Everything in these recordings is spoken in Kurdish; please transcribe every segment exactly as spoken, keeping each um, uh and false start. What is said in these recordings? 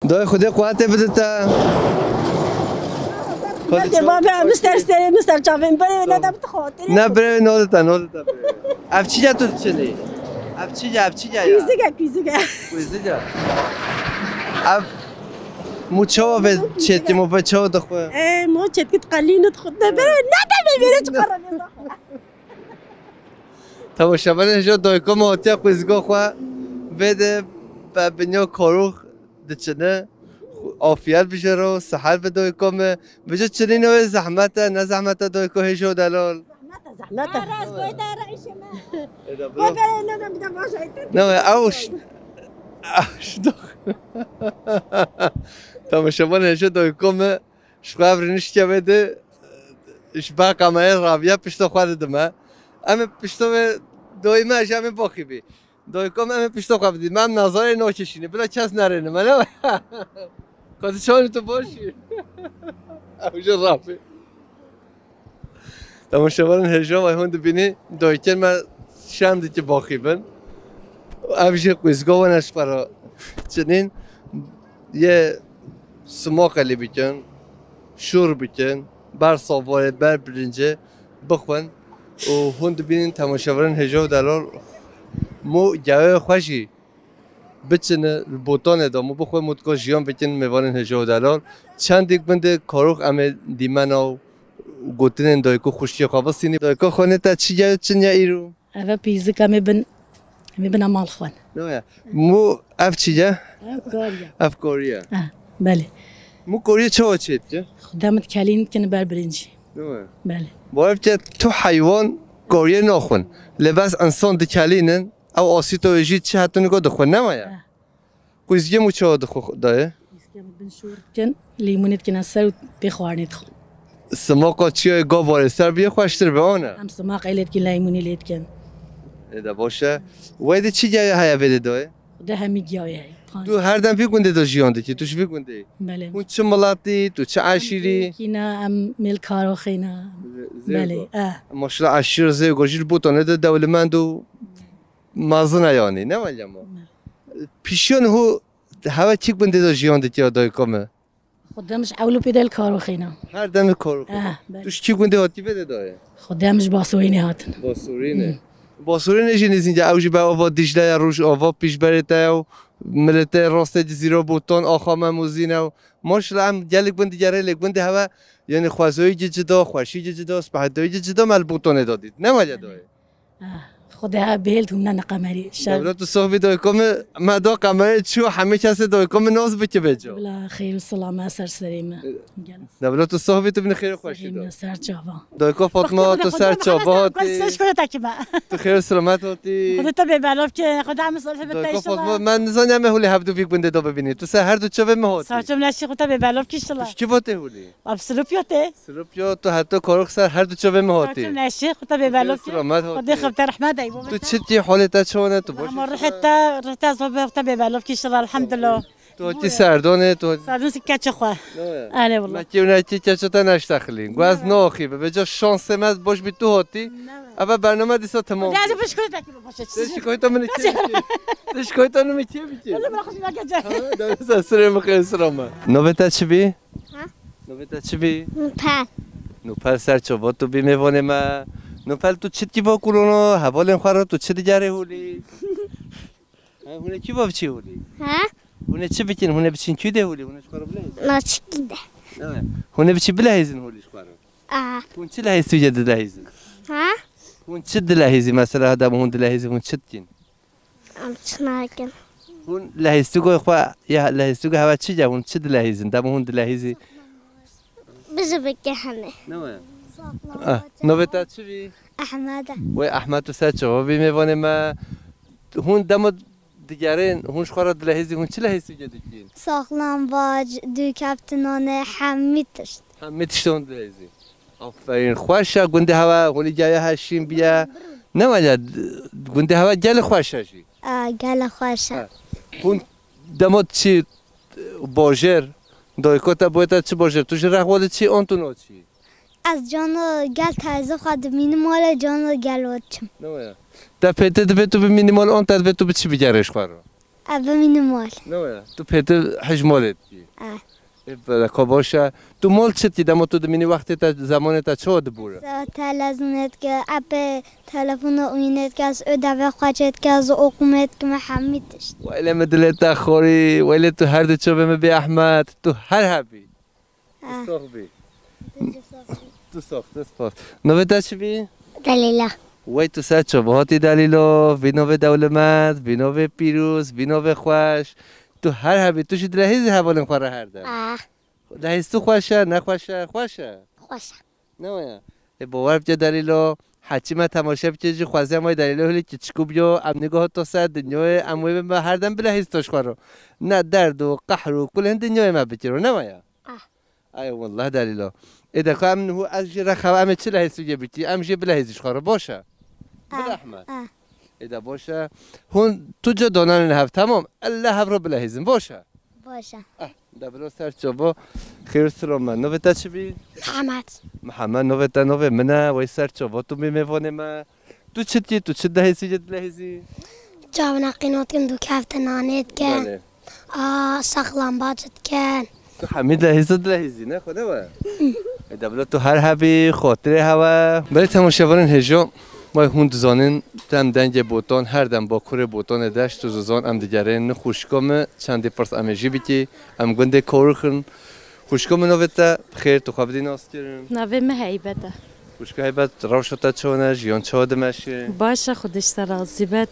Dayê Xwedê quwetê bide te. Xwedê Belkî çav-, va be, min ser serê, min ser çavên birê, ne de bi xatirê. Ne birê, ne de te, ne de te birê. Ev çi ya tu diçinî? Ev çi ya, ev çi ya ya? Kuzike, kuzike. Kuzike. Ev mû çawa vê çêtî, mû vê çawa dixwe? E, mû çêtî diqelîne dixwe. Ne be, ne de be, bêre çi qara be. Temaşevanên hêja dayika me hatiye qûzika xwe vê de be binya karûx diçine. Afiyet bije ro, sihet bi dayika me. Bije çinîna wê zehmet e, ne zehmet e dayika hêja û delal. Zehmet e, zehmet e. Ê de bro. Ne, ne, ew ş-, ew ş-, Temaşevanên hêja dayika me. Ji xwe ev rêniştiye wê de, ji ber kamerayê raviye pişta xwe didime. Em ê pişta wê doyî me, ji em ê baxî bî. Doyî kom em ê pişta xwe bidî. Me em nazarê nakişîne. Bila kes nerêne me, ne? Xwedî çawanî tu baş î. Ew jî ravî. Temaşevanên hêja, vay hûn dibînî, dayikên me şerm dike baxî bin. Ev jî qûzga wana ji xwe re çinîn. Yê simaqelî bikin, şûr bikin, ber savorê, ber birincê bixwin û hûn dibînin temaşevanên hêja û delal mû gewê xwe jî biçine li botanê de, mû bixwe, mû dika jiyan bikin mêvanên hêja û delal. Çendî gundê karûx em ê dîmena û gotinên dayik û xwişkê xwe bistînî. Dayika xwe nê te çi ye, çi niye îro? Eve pîzik em ê bin, em ê bin mal xwen. Ne ye? Mû ev çi ye? Ev kariye. Ev kariye. Ha, belê. Mû kariye çawa çêdike? Xwedê min kelîn dikine ber birincî. Ne ye? Belê. Bo ev ke tu heywan kariye naxwin. Lê bes insan dikelînin, ew asîto jî çi hetin go dixwe, ne ye? Ha. Qûzgê mû çawa dixwe dayê? Qûzgê min bin şûr dikin, lîmonê dikine ser û pê xwarinê dixwe. Simaqa çiyayê gav warê ser bûye xweştir be, ana? Em simaq ê lê dikin, lîmonê lê dikin. Ê de baş e. Wê de çi giyayê heye vê de dayê? De hemî giyayê heye. Tu her dem vî gundê de jiyan dikî, tu ji vî gundê yî? Belê. Hûn çi miletî, tu çi eşîrî? Kîna em mêl karoxê ne. Zê-, zêgo. Belê, e. Maşallah eşîr zêgo jî li Botanê de dewlemend û mezin e yanî, ne wele ma? Ne. Pişiyan hû heve kî gundê de jiyan dikî ya dayika me? Xwedê min ji ewlû pê de li Karoxê ne. Her dem li Karoxê. Eh, belê. Tu ji kî gundê hatî vê de dayê? Xwedê min ji Basorînê hatin. Basorînê. Hmm. Basorînê jî nêzîn de, ew jî be ava Dîcle ye, Rojava pîşberê te ye û milê te rastê Cizîra Botan, axa me Mozîn e û maşallah em gelek bin digerê lê gundê heve, yanî xwezayî cida, xweşî cida, spehedayî cida me li Botanê de dît. Ne wele dayê? Ah, Xwedê bihêlt hûn ne qemerî. Şer. Dewlet û sohbî dayika min, me da qemerê çû, hemî kesê dayika min nas bike vêca. Bila xêr û silamet ser serê me. Gel. Dewlet û sohbî tu binî xêr û xweşî de. Serê me ser çava. Dayika Fatma, tu ser çava hatî. Xwedê şikayet ki me. Tu xêr û silamet hatî. Xwedê te bê belav ke, Xwedê em salih bê te inşallah. Dayika Fatma, me nizaniya me hûlê hevdu vî gundê de bibînî. Tu ser her du çavê me hatî. Ser çavê neşî Xwedê te bê belav ki inşallah. Tu ji kî vatê hûlî? Ab Silopiyotê. Silopiyot, tu heta Karox ser her du çavê me hatî. Saçim neşî, xwe te bê belokî. Selamet hatî. Xwedê xwe te rehmet dey, baba. Tu çi dikî, holê te çawan e, tu baş î? Ama ruhê te, ruhê te zor be, xwe te bê belokî, inşallah, elhamdülillah. Tu hatî Serdonê, tu hatî. Serdon si keçe xwe. Ne ya? Erê wala. Me kêw nekî keçe te neştexilîn. Gu ez naxî be, vêca şansê me boş bî tu hatî. Ne. Eve bername dîsa temam. Hadi pişkuru tekî baba. Te şikayeta min kê bikî? Te şikayeta min kê bikî? Wala bırak şuna geçer. Ha, da sen sırrê mi xêr sırrê mi. Navê te çi bî? Ha? Navê te çi bî? Nûpel. Nûpel ser çava tu bî mêvanê me. Nûpel tu çi dikî va kulona? Hevalên xwe re tu çi digerê holî? Ha, hûn ê kî va biçî holî? Ha? Hûn ê çi bikin? Hûn ê biçin kî de holî? Hûn ê ji xwe re bilehêzin? Naçikî de. Ne? Hûn ê biçî bilehêzin holî ji xwe re? Aha. Hûn çi lehêz tu ye dilehêzin? Ha? Hûn çi dilehêzî? Mesela hada hûn dilehêzî hûn çi dikin? Em çi nakin. Hûn lehîstûgoyê xwe ya lehîstûgoyê hewa çi ye? Hûn çi dilehîzin? Dema hûn dilehîzî? Bizi bike hene. Ne we? Ah, navê te çi bî? Ehmed. Wê Ehmed, tu ser çava bî mêvanê me. Hûn dema digerên, hûn ji xwe re dilehîzî, hûn çi lehîstûgê dikîn? Saklambaç, dûkeftinane, hemî tişt. Hemî tiştê hûn dilehîzî. Aferîn. Xweş e, gundê hewa hûnî gaya her şîn biye. Ne wele, gundê hewa gelê xweş e jî. A, gelê xweş e. Ha. Hûn dema çi bajêr, dayika te boyê te çi bajêr? Tu ji Rexwalê çi an tu naçî? Ez cano gel teyze xwe dimînim, wele cano gel we çim. Ne wele. Te pê te divê tu bimînî mal an te divê tu bi çi bigerê ji xwe re? Ev bimînim mal. Ne waya? Tu pêtir hej malê dikî? Eh. Ê, beleka baş e. Tu mal çi dikî dema tu dimînî wextê te, zemanê te çawa dibûre? Sa telezûnê dike, epê telefonê oyunê dike, ez ödevê xwe çê dike, ez oqûmê dikime, hemî tişt. Weylê min dilê te xorî, weylê tu her du çavê min bê Ehmed, tu her hebî. Tu Ah. sox bî. Tu sox, tu sox. Navê te çi bî? Delîla. Wey tu ser çava hatî Delîlo, vî navê dewlemend, vî navê pîroz, vî navê xweş. Tu her hebî, tu jî dilehêzî hevalên xwe re her dem. Ah, Lehêz tu xweş e, nexweş e, xweş e. Xweş e. Ne waya? Ê, bawer bike Delîlo, heçî me temaşe bike jî xwezî em wey Delîlo hilî kiçikû biyo, em nîgo hata ser dinyayê, em wê me her dem bilehîz to ji xwe re. Ne derd û qehr û kulên dinyayê me bikiro, ne waya? Ah. Ay wallah Delîlo. Ê de ku em niho ez jê re xewa em ê çi lehêzî bikî? Em jê bilehêzî ji xwe re, baş e? Ah, Bila Ehmed. ah. Ê de baş e. Hûn tu cê donanên hev, tamam. Ella hev re bilehêzin, baş e? Baş e. Eh, de bilo ser çava. Xêr û silamet. Navê te çi bî? Mihemed. Mihemed, navê te navê min e. Wey ser çava tu bî mêvanê me. Tu çi dikî? Tu çi dilehêzî, dilehêzî? Çavna qînot kin, du kefte nanê dikin. Belê. A, saxlambaç dikin. Tu hemî dilehêzî, dilehêzî ne, xwe ne we? Ê, de bila tu her hebî, xotirê hewe. Belê temaşevanên hêja, wey hûn dizanin, dem dengê Botan, her dem bakurê Botanê deşt û zizan em digerin. Nixweşika min, çendî pirs em ê jî bikî. Em gundê Karûx in. Xwişko min, navê te bi xêr, tu xwe bidî naskirin. Navê min Heybet e. Xwişko Heybet, rewşa te çawa ne, jiyan çawa dimeşe? Baş e, Xwedê ji te razî bet.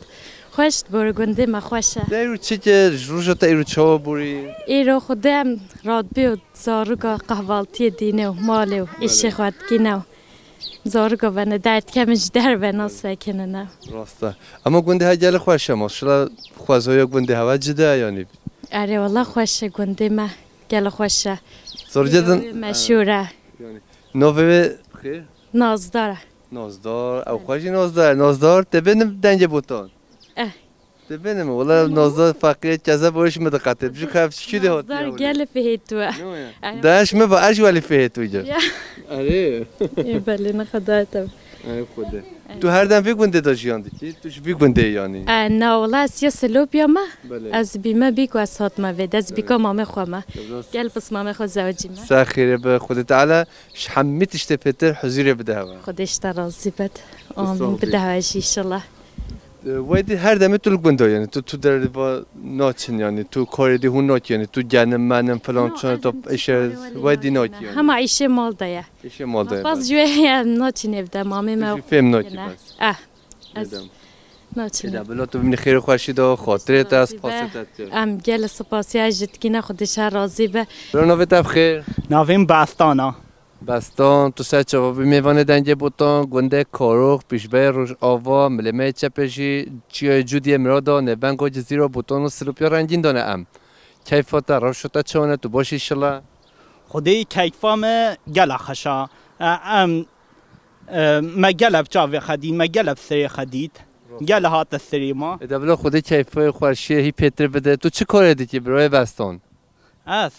Xweş dibore, gundê me xweş e. Te îro çi kir, ji roja te îro çawa borî? Îro Xwedê em radbî û zaroka qehvaltiyê dîne û malê û Belê. îşê xwe dikîne û zaroka vene derdikevin ji derve nasekinine. Rast e. Ama gundê he gelê xweş e, maşallah xwezaya gundê hewe cide yanî. Erê, wela xweş e gundê me. Gelo xweş e. Zorcedin. Pîrevê meşhûr e. Yani, navê wê xê? Nazdar e. Nazdar. Ew xwe jî Nazdar. Nazdar, te bênim dengê Botan. Eh. Te bênim, wela Nazdar feqîr keze bo iş mi diqetê. Bijî xev çi de hatiye Nazdar wele. Gel fihêtu e. Ne ya? Erê. Daş mi va, ez welî fihêtu ge. Ya. Erê. Ê, belê, ne xedayet e. Ay Xwedê. Tu her dem vê gundê de jiyan dikî? Tu ji vî gundê yanî? E, na, wela ez ya Silopiya me. Belê. Ez bî me bî ku ez hatime vê. Ez bîka mamê xwe me. Belê. Gel pis mamê xwe zewicî me. Ser xêrê be. Xwedê Teala ji hemî tiştê pêtir huzûrê bide hewe. Xwedê ji te razî bet. Amîn. Bide hewe jî înşallah. E, wey dî her demê tu li gund de yanî. Tu, tu derê va naçin yanî. Tu karê dî hûn nakî yanî. Tu genim, menim, filan çan, tu îşe wey dî nakî yanî. Hema îşê mal de ye. Îşê mal de ye. Bas ji wê heye naçînê bi demamê me. Tu jî fêm nakî bes. Eh. Ez naçînim. Êda bila tu bimînî xêr û xweşî de, xatirê te ez spasê te dikim. Em gelê spasiya ji dikîne, Xwedê ji te razî be. Bila navê te bi xêr? Navê min Bestan a. Bestan, tu ser çava bî mêvanê Dengê Botan, gundê Karûx, pîşbeyê Rojava, milê me yê çepê jî, çiyayê Cûdiyê Mirada, nêvengo Cizîra Botan û Silopiya rengîn dane em. Keyfa te, rewşa te çawa ne, tu baş î şila? Xwedê keyfa me gela xweş a. E, em, e, me gela bi çavê xwe dît, me gela bi serê xwe dît. Gela hate serê me. Ê de bila Xwedê keyfê xweşiyê hî pêtir bide. Tu çi karê dikî, birayê Beston? Ez?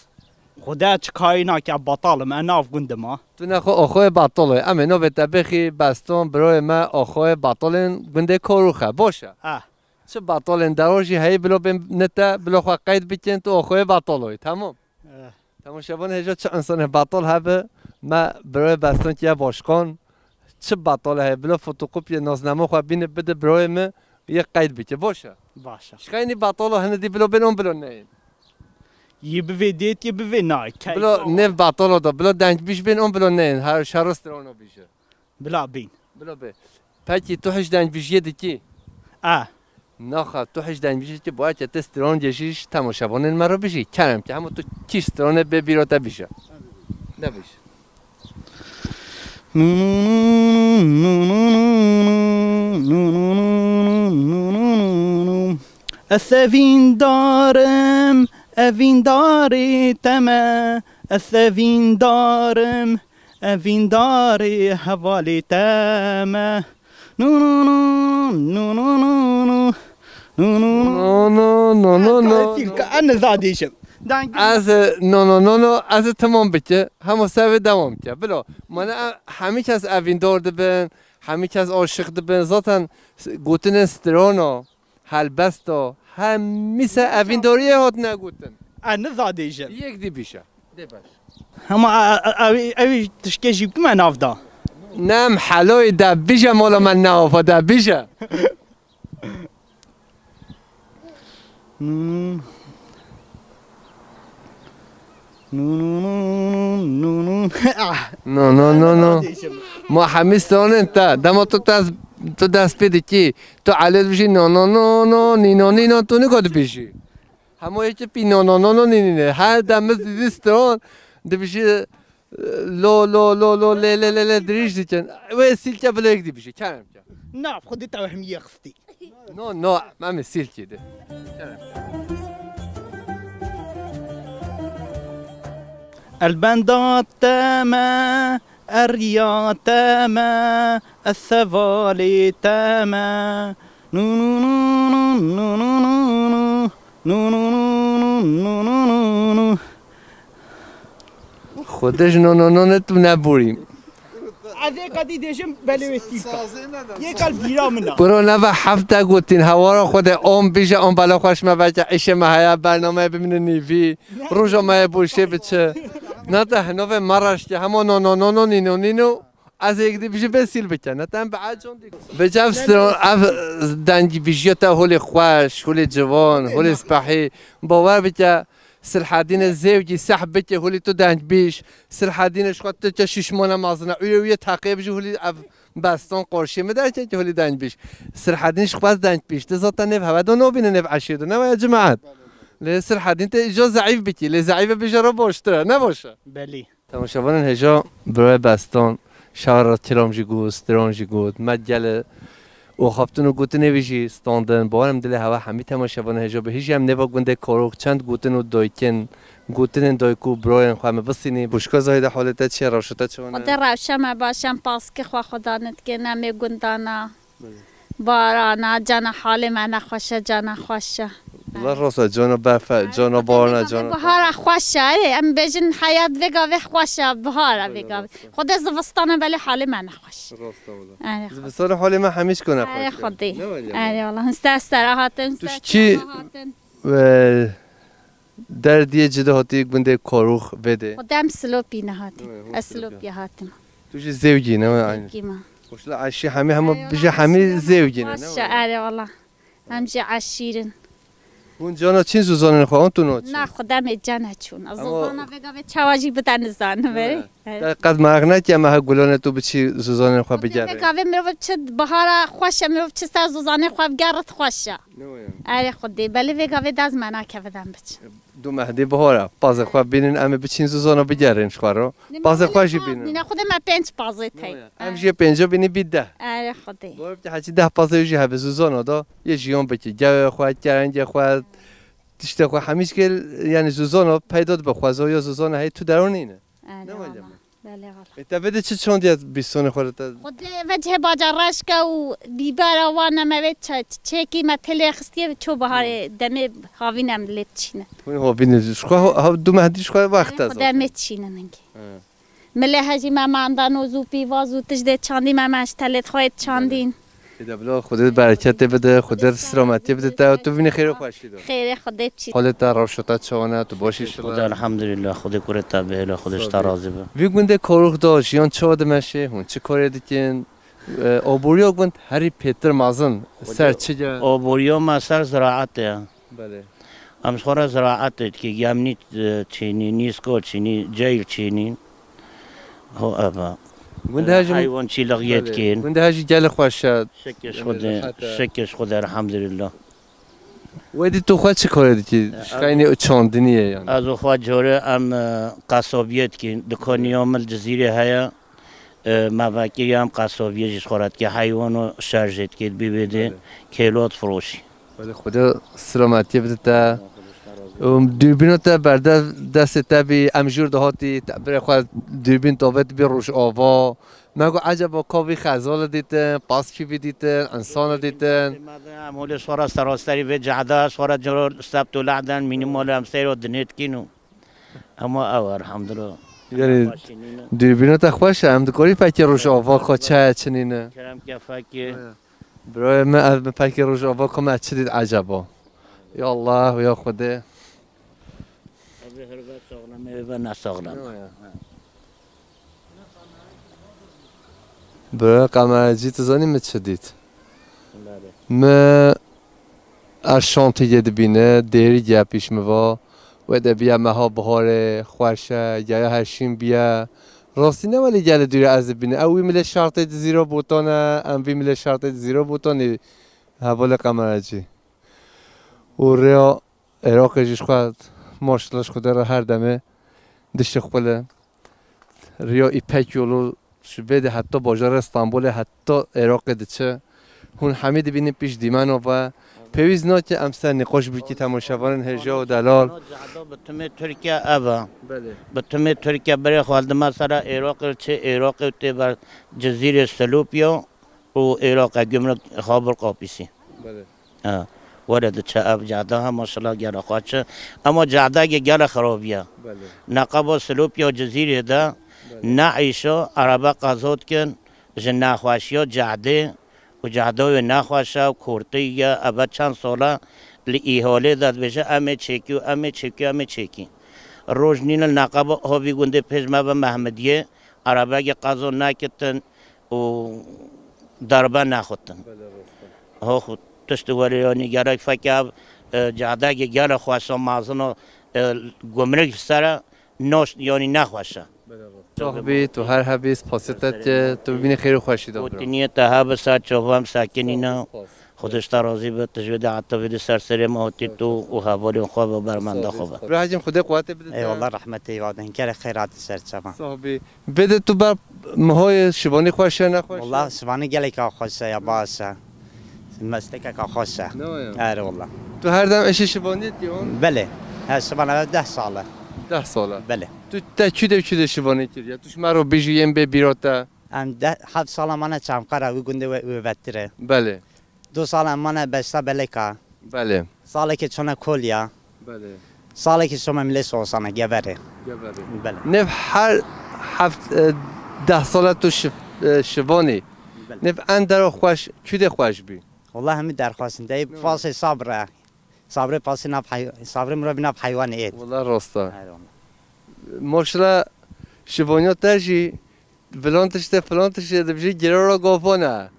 Xwedê çi karî nake, betal im, ez nav gund im a. Tu nexwe axayê betal ê. Em ê navê te bixî Beston, birayê me, axayê betalên gundê Karûx e. Baş e. Eh. Çi betalên dewa jî heyî bila bên ne te, bila xwe qeyd bikin, tu axayê betal ê. Temam. Eh. Temaşevan hêja çi însanê betal hebe, me birayê Beston kiye başkan, çi betal heye, bila fotokopiyê naznama xwe bîne bide birayê me, yê qeyd bike. Baş e. Baş e. Ji xeynî betal hene dî bila bên on bila neyên. Yê bivê dêt, yê bivê nayê. Bila nêv betal da, bila dengbîj bên on bila neyên. Her şero strana bîje. Bila bîn. Bila bê. Pekî tu hej dengbîjiyê dikî? A. Naxa, tu hej dengbîjiyê dikî, bo eke te stran dê jî ji temaşevanên me re bijî. Kerem ke, hema tu kî stranê bê bîra te bîje. De bîje. Ez sevîndar im, evîndarê te me, ez sevîndar im, evîndarê hevalê te me. No, no, no, no, no, no, no. No, no, no, no, no, no. Fîlka, ez niza dêşim. Ez, e, no, no, no, no, ez ê temam bike. Hema ser vê dewam ke. Bila, mane, e, hemî kes evîndar dibin, hemî kes aşiq dibin. Zaten s-, gotinên strana, helbesta, Hemî ser evîndoriyê hatine gotin. E, niza dêjin. Yek dî bîje. Dê baş. Hema e, e, ew, ew tişkê jî bikime nav da. Nem heloyê de bîje, mola me nav da bîje. No, no, no, no. Ma hemî stranên te. Dema tu dest, tu dest pê dikî, tu elê dibijî no, no, no, no, nîno, nîno, tu nika dibijî. Hema yekî pî no, no, no, no, nî, nî, nî. Her dem min dî stran dibijî, lo, lo, lo, lo, lê, lê, lê, lê, dirîj dikin. Wê sîlke bila yek dibijî. Kerem ke. Na, xwedê te wehmî yê xistî. No, no, em ê sîlkî de. Elbenda te me, eriya te me, ez sevalê te me. Nu, nu, nu, nu, nu, nu, nu, nu, nu. Nu, nu, nu, nu, nu, nu, nu, nu. Xwedê ji no, no, no, ne tu neborî. Ez ê qedî dêjim belê wê sîlka. Yê kal bîra min a. Kuro nava hefta gotin, hawara xwe de on bije, on bala xweş me veke, îşê me heye, bernameyê bimîne nîvî, roja me yê boşê biçe. Nata hinove me raştî, hema no, no, no, no, nîno, nîno. Ez ê yek dî bijî vê sîl bike, ne tem bi econ dî. Vêca ev stran, ev dengî bijiya te holê xweş, holê ciwan, holê spehî. Bawer bike, Silhedînê zêwgî seh bike, holê tu deng bîj. Silhedînê ji xwe tu ke şîşmana mezin e. Uye uye teqê bijî holê ev bestan qarşiyê min derke ki holê deng bîj. Silhedîn ji xwe deng bîj. Tu zaten nêv hewe de nobîne nêv eşîr de. Ne waya cemaet. Lê Silhedîn te îca zeîf bikî. Lê zeîfe bije re baştir e. Ne baş e? Belî. Temaşevanên hêja birayê Bestan, şara kilam jî got, stran jî got, me gele û xaptin û gotinê wî jî standin. Bawerim dilê hewa hemî temaşevanên hêja bi hêjî em nêva gundê Karok çend gotin û daykin, gotinên dayik û birayên xwe me bisînî. Bûşka Zahîde halê te çi ye, rewşa te çawa ne? Xwedê rewşa me baş e, em paskê xwe Xweda nidikên, em ê gundana. Belê. Barana, cana halê me nexweş e, cana xweş e. Wela rast e, cana berf e, cana barana, cana. Bihara xweş e, erê, em bêjin heyat vê gavê xweş e, bihar e vê gavê. Xwedê zivistana belê halê me nexweş. Rast e wela. Erê, Xwedê. Zivistana halê me hemî ji kona xweş e. Erê, Xwedê. Ne wele? Erê, wela. Him ser sera hatin, him ser sera hatin. Derdiyê cide hatî gundê Karûx vê de. Xwedê em Silopî nehatî. Evet, hûn Ez Silopî. Silopî hatim. Tu jî zewcî ne? Aynı. Zewcî me. Hoşla eşî hemî hema Eyvallah, bije hemî eşî zewcî ne? Baş e, erê wala. Em jî eşîrin. Hûn cana çin zuzanên xwe, hûn tu no çin? Na, xwedê me cana çûn. Ez Ama zuzana vê gavê çawa jî bide nizanim, Evet. erê. Te qet mereq nekî em he gulanê tu biçî zuzanên xwe Xwedê bigerê? Vê gavê mirov çi bihara xweş e, mirov çi ser zuzanê xwe bigerrit xweş e. Ne waya? Erê Xwedê, belê vê gavê dest me nakeve dem biçin. Du mehdê bihara. Pazê xwe bînin, em ê biçin zuzana bigerin ji xwe re. Pazê xwe jî bînin. Nîne Xwedê me pênc pazê tey. Ne waya? Em jê pênca bînî bî deh. Erê Xwedê. Bor bi heçî deh pazê jî hebe zuzana da. Yê jiyan bikî. Gewê xwe, kerengê xwe, tiştê xwe hemî şkil, yani zuzana peyda dibe xweza ya zuzana hey tu deron nîne. Erê Ne wala. wala. Belê wala. E te vê de çi çandiye bîstonê xwe de te? Xwedê vecihê baca reşke û bîbera wan e me vê çe-, çiçekî me têlê xistiye bi ço biharê demê havîn em lê çîne. Hûn havîn ji xwe ha-, ha-, du mehdî ji xwe wext ez Xwedê em ê çîne ningê. He. Milê hejî me mandan û zû pîva zû tij dê çandî me me ji telê xwe yê çandîn. Êde bila Xwedê bereketê bide, Xwedê selametiyê bide te, tu bînî xêr û xweşî de. Xêrê Xwedê çî. Halê te, rewşa te çawa ne, tu baş î Xwedê şila? Elhamdulillah, Xwedê kurê te bihêle, Xwedê ji te razî be. Vî gundê Karûx de jiyan çawa dimeşe, hûn çi karê dikin? E, aboriya gund herî pêtir mezin ser çi ye? Aboriya me ser ziraetê ye. Belê. Em ji xwe re ziraetê dikî, gemnî, e, çînî, nîsko çînî, ceyl çînî. Ho, eva. Gundê hejî Heywan çîlixiyê Belê. dikîn. Gundê hejî gelê xweş e. Şikir ji Xwedê, rehet e. şikir ji Xwedê, elhamdulillah. Wê dî tu xwe çi karê dikî? Şikayînê çandinî ye yani. Ez û xwe corê em, e, qasabiyê dikîn. Dikaniya min li Cizîrê heye. E, me vekirî em qasabiyê jî ji xwe re dikî. Heywan û şer jê dikî, bi vê dê Belê. kêlo difiroşî. Belê, Xwedê silametiyê bide te. Û dûrbîna te berde destê te bî, em jûr dihatî, te birê xwe dûrbîn tavê dibî Rojava. Me got, eceba ka vî xezalê dîtin, paskî vî dîtin, insana dîtin. Em holê ji xwe re seraserî vê cehda, ji xwe re ciro sebt û lehden, mînîmal em seyro dinê dikîn û hema ew, elhamdulillah. Yani, Başî nîne. dûrbîna te xweş e, em dikarî fekê Rojava ka çaye çinîne. Kerem ke fekê. Birayê min, ev min pekê Rojava ka me çi dît eceba? Ya Allah, ya Xwedê. Ev ê hir be saxlem, ê be nesaxlem. Yo, ya. Bira Qemercî, tu zanî min çi dît? Belê. Min ev şantiyê dibîne, dêrî giya pîş min va. Wê de biya meha biharê, xweş e, geya her şîn biye. Rastî ne welê gelê dûrê ez dibînim. Ew wî milê şartê di zîro botan e, em vî milê şartê di zîro botanê. Hevalê Qemercî. Û rêya Iraqê jî ji xwe, maşallah, ji Xwedê re her demê diştê xwe le. Riya Îpek Yolu ji vê de heta bajarê Stenbolê heta Iraqê diçe. Hûn hemî dibînin pişt dîmena ve. Pêwîst nake em ser nîqaş bikî temaşevanên hêja û delal. Cehda bi timê Tirkiye ev e. Belê. Bi timê Tirkiye berê xwe dime sera Iraqê, çi Iraqê tê ber Cizîrê Silopya û Iraqê gumruk Xabir Qapîsî. Belê. Ha, were diçe ev cehda ha maşallah gela xweş e. Ema cehdagê gela xirabî ye. Belê. Neqeba Silopya Cizîrê de Belê. ne îşa erebe qeza dikin ji nexweşiya cehdê û cehda wê nexweş e û kortî ye. Eve çend sal e li îholê de dibêje em ê çêkî û em ê çêkî, em ê çêkî. Roj nîne li neqeba ha vî gundê pêş me ve Mehmediyê erebegê qeza nekitin û darbe nexutin. Belê, rast e. Ha xwe tişt were yanî gerek feke ev, e, cehdegê gela xweş e, mezin e, e, gumruk ser e, naş-, yanî nexweş e. Belê, rast e. Sax bî, tu her hebî, spasiyê te dike, tu bibînî xêr û xweşî de bira. Gotiniyê te hebe ser çava em sekinîne. Spas. Xwedê ji te razî be, tu ji vê de heta vê de ser serê me hatî tu û hevalên xwe ve bermenda xwe be. Bira Hecîm, Xwedê quwetê bide te. Eyvallah, rehmetê vadin, kerê xeyratî ser çavan. Sax bî. Bide tu ber mihoyê şivanî xweş e, nexweş e? Wallah, şivanî geleka xweş e ya, baş e. Meslekeka xweş e. Ne ya? Erê wallah. Tu her dem işê şivaniyê dikî hon? Belê. Her şivan ev deh sal e. Deh sal e? Belê. Tu te çi de çi de şivanî kiriye? Tu ji me re bijî yên bê bîra te. Em deh, heft sala mane Çemqara, wî gundê we, wê vetir e. Belê. Du sala em mane Beşta Beleka. Belê. Salekê çone Kolya. Belê. Salekê çome Milê Sosana, Geverê. Geverê. Belê. Nêv her heft, e, deh sala tu şi-, e, şivanî. Belê. Nêv en dero xweş, kû de xweş bî? Wallah hemî derxweş in. Dey pasê sabr e. Sabrê pasê nav hey-, sabrê mirovî nav heywanê êt. Wallah rast e. Her wallah. Maşallah şivaniya te jî Filan tiştê, filan tiştê dibijî girara gavan e.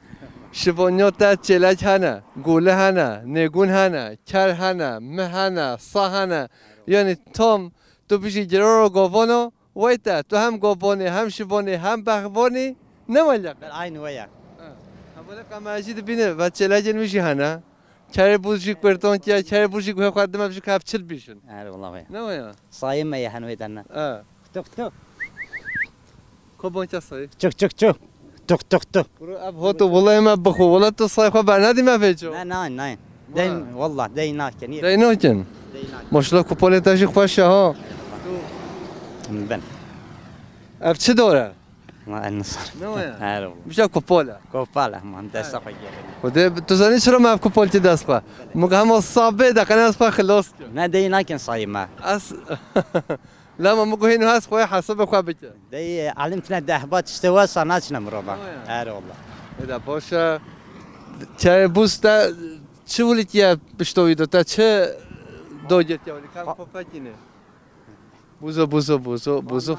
Şivaniya te çêlek hene, gule hene, nêgûn hene, ker hene, mi hene, sa hene. Yanî tam tu bijî girara gavan e, weyte tu hem gavanî, hem şivanî, hem behvanî, ne welek. Bel aynî we ye. Ha. Hevalê Qemercî dibîne, ve çêlekên wî jî hene. Kerê bûz jî kurtan tiya, kerê bûz jî guhê xwe dime, bijî ku ev çi dibîjin. Her wala we. Ne waya? Sayê me ye hen wê derne. E. Tuk tuk. Ko banka sayê? Çuk çuk çuk. Tuk tuk tuk. Bro, ev hoto, wala me bixwe, wala tu sayê xwe bernedî me vêco. Ne, ne, ne. Deyn, wala deyn nakin. Deyn nakin. Deyn nakin. Maşallah, kopalê te jî xweş e ha. Ben. Ev çi dor e? Ma en sar. Ne waya? Her wala. Bijî kopal e. Kopal e, man desta xwe gere. Xwedê, tu zanî çira me ev kopal kir dest xwe? Min got hema sabê de qene ez xwe xilas kim. Ne, dey nakin sayê me. Ez, lema min got hêno ez xwe hesabê xwe bike. Dey, elim tine dehba tiştê wesa naçine mirova. Her wala. Êda baş e. Çayê bûz te çi wilîtiye pişto wî de, te çi dogetiye wilî? Kan xwe fekîne. Buzo, buzo, buzo, buzo.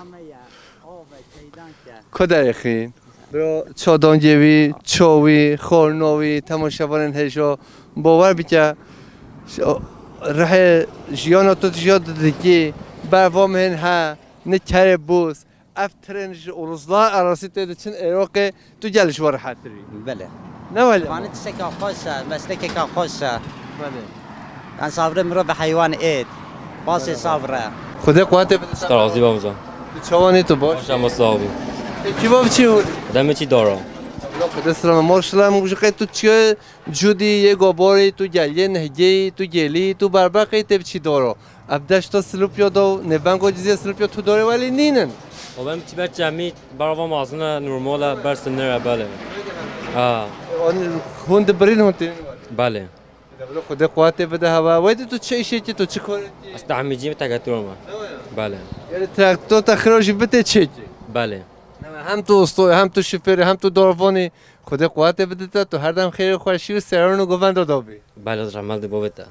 Ku derê xîn? Bro, çodongê wî, ço wî, xorno wî, temaşevanên hêja, bawer bike, rihê jiyana tu jiya didikî, berva mihên he, ne kerê bûz, ev tren ji Uruzlar arasî tê diçin Êroqê, tu gel ji we rehetir î. Belê. Ne wele? Vanî tişteka xweş e, meslekeka xweş e. Belê. Yan sabrê mirov bi heywan êt. Pasê sabr e. Xwedê quwetê bide. Te razî be hoca. Tu çawan î, tu baş? Baş ama sağ ol. E, çi bav çi hûr? Demê çi dara? Xwedê silam. Maşallah, min ji qey tu çi cudî, yê goborî, tu gel, yê nehgê, tu gêlî, tu berbeqê, tê bi çi dara. Ev deşta Silopya da û nêvengo Cizîrê Silopya tu dorê welî nînin. O benim tiber cemî berava mazine normal e, ber sinir e, belê. Ha. Hûn dibirîn hûn tînin welî. Belê. Xwedê quwetê bide hava. Wê tu çi işê kî, tu çi korê kî? Ez tehmîcî me, traktor me. Belê. Yani traktor te xiro jî bitê çêkî. Belê. Hem tu ustoyê, hem tu şoförî, hem tu dorvanî. Xwedê quwetê bide te, tu her dem xêrê xweşî û seran û govenda da bî. Belê, rehmet li bavê te.